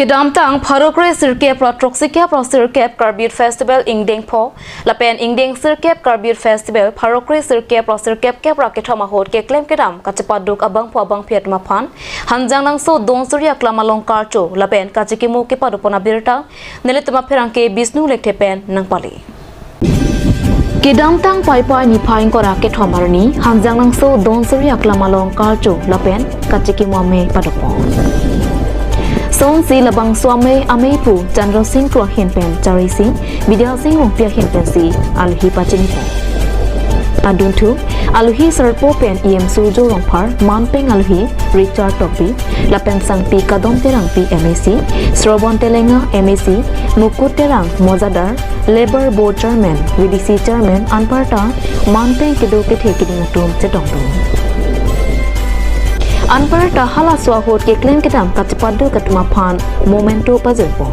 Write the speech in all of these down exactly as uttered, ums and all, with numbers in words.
Kedamtang pharo kre sirkep ra throksi kep ra sirkep Karbi Youth Festival ingdeng pho lapen ingdeng sirkep Karbi Youth Festival pharo kre sirkep ra sirkep kep ra kethom ahut keklem kedam kachepaduk abangphu abangphi atum aphan Hanjanglangso Donsuri Aklam along karcho lapen kachekimo kepadopon abirta nelitum apherangke Bishnu Lekthe pen nangpale. Kedamtang Paipai niphai ingkoi ra kethom arni Hanjanglangso Donsuri Aklam along karcho lapen kachekimo amei padopon. Sonsi labangso amei ameipu Chandra Sing Kro ahin pen Chari Sing, Bidya Sing Rongpi ahin pensi alohi pachinipo. Adunthu alohi sarpo pen E M Surjo Rongphar, manpeng alohi Richard Tokbi, lapen Sangpi Kadom Terangpi M A C, Srobon Telenga M A C, Mukut Terang Mojadar, Labour Board Chairman, V D C Chairman, anparta manpeng kedo kethe keding atum chetongdun. Anparta halaso ahut keklem kedam kachepaduk atum aphan memento pajirpon.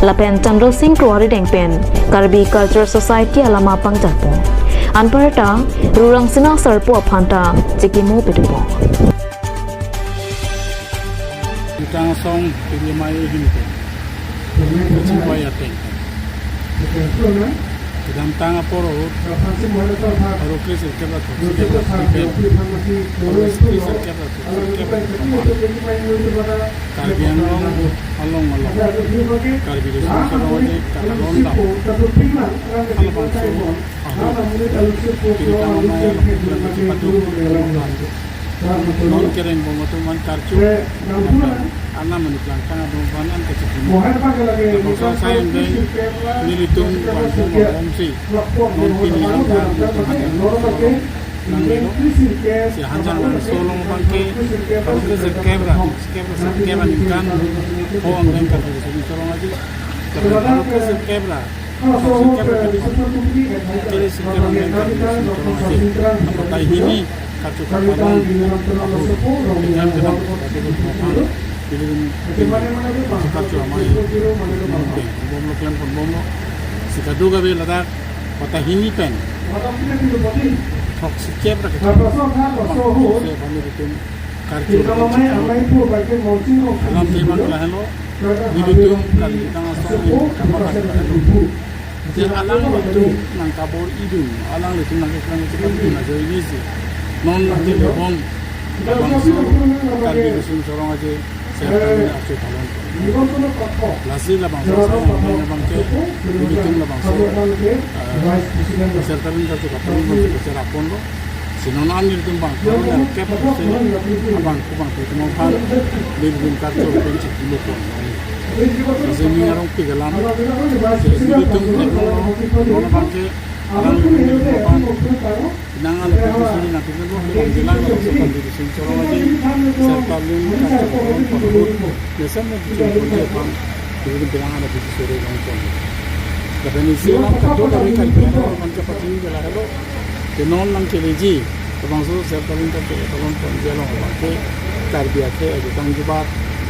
Lapen Chandra Sing Kro arideng pen Karbi Cultural Society alama pangjarpon. Anparta Rurang Sina sarpo aphanta chekimo pedopon. Jutang asong P D M I ahin pen kachingvai ateng. Kedamtang apor ahut pharo kre sirkep ra throksi kep ra sirkep, pharo kre sirkep ra throksi kep ra kethom Karbi Anglong along along Karbi Riso Nimso Rong Aje kakaron dam halabangso ahut kedamtang amei along keklem kachepaduk along non kereng bom atum aphan karcho, lapen arnam anut langtang atum aphan an kachekimo. Labangso asai ingdeng nelitum vangvo vangvomsi non pini anta nelitum Hanjanglangso along nanglelo. Si Hanjanglangso along abangke pharo kre sirkep ra, sirkep ra sirkep aningkan pho angdeng Karbi Riso Nimso Rong Aje, lapen pharo kre sirkep ra sirkep ra kethom, kre sirkep aningkan Karbi Riso Nimso Rong Aje, apatai hini karcho kapalon ahut keklem kedam kachepaduk atum aphan nelitum karcho amei pon bomlo, klem pon bomlo. Si kadokave ladak patai hini pen throksi kep ra kethom, se aphan nelitum karcho alam te bang lahelo, nelitum kali tang asong ni kapatak lahelo. Je alanglitum nangkabor-idun, alanglitum nangkeklem kachepadun ajoine si non nangkelebom labangso Karbi Riso Nimso Rong Aje Serta Lun archo palon. Lasi labangso asai ingdeng abangke nelitum labangso, eh, Serta Lun karcho kapalon abangke kacherapponlo. Si non an nelitum bang pharo kre sirkep ra sirkep abangphu abangphi atum aphan nelitum karcho pen chekimo pon. Lasi ning arong pik alam. Si nelitum theklonglo, non abangke alanglitum nelitum aphan nang alohi suri nangpiklo, nangjilang labangso Karbi Riso Nimso Rong Aje Serta Lun karcho kapalon ahut mesen nelitum ponji aphan nelitum penang alohi suri nangpon. Lapen isi alam kadokave Karbi Anglong aphan kapachini ke lahelo. Ke non nangkeleji labangso Serta Lun karcho kapalon ponji along abangke Karbi akhei ajutang jubat,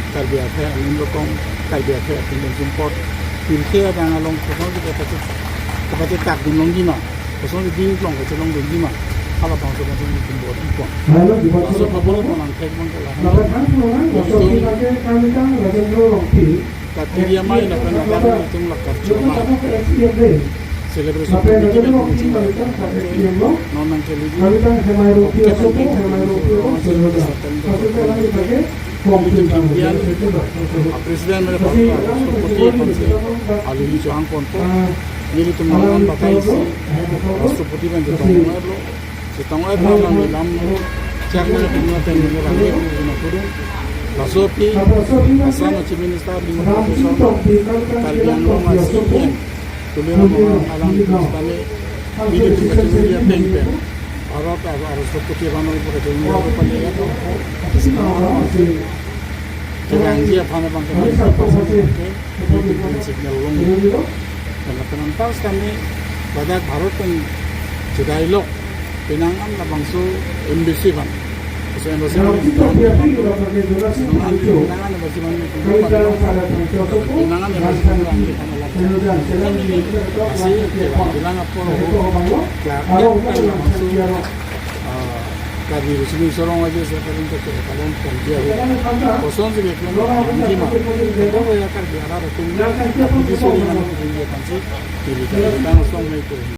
Karbi akhei anim rokom, Karbi akhei atum pen sumpot, pirthe adang along kosonsi kapachethak, kapachethakdun longji ma, kosonsi dingklong kachelongdunji ma, halabangso kosonsi nelitum bor-ipon. Laso kabor-ipon angthek abangke lahelo. Nelitum katiri amei lapen ladak nelitum la karcho amei celebration committee pen non nangkeleji. Oke, nelitum Indian President mere party Rashtrapati aphansi alohi chohang ponpo. Nelitum non batai si Rashtrapati pen chetong-etlo. Chetong-et alam, alam chak nangtum nangtum nangrange pu nangpudun. Laso aphi Assam Chief Minister Himanta Biswa Sarma, Karbi Anglong a-C E M Tuliram Ronghang alangli sitame nelitum kachingri ateng pen Bharat a-, a-Rashtrapati aphan nangpo kachingri aphan ya, kachingri aphan si kevangji aphan abangke nelitum green signal long. Lapen anpar sitame ladak Bharat pen chedailok penang an labangso embassy aphan. So embassy aphan penang an, penang an embassy aphan penang an embassy aphan alam. Lasi kelang apor ho, klar, labangso, ah, Karbi Riso Nimso Rong Aje Seta Ring Kachoro Kalon Komiti ahut kosonsi keklem nangji ma, kedo ya Karbi arat atum, Karbi Riso Nimso Rong Aje Seta Ring Kachoro Kalon Komiti ahut kosonsi keklem nangji ma.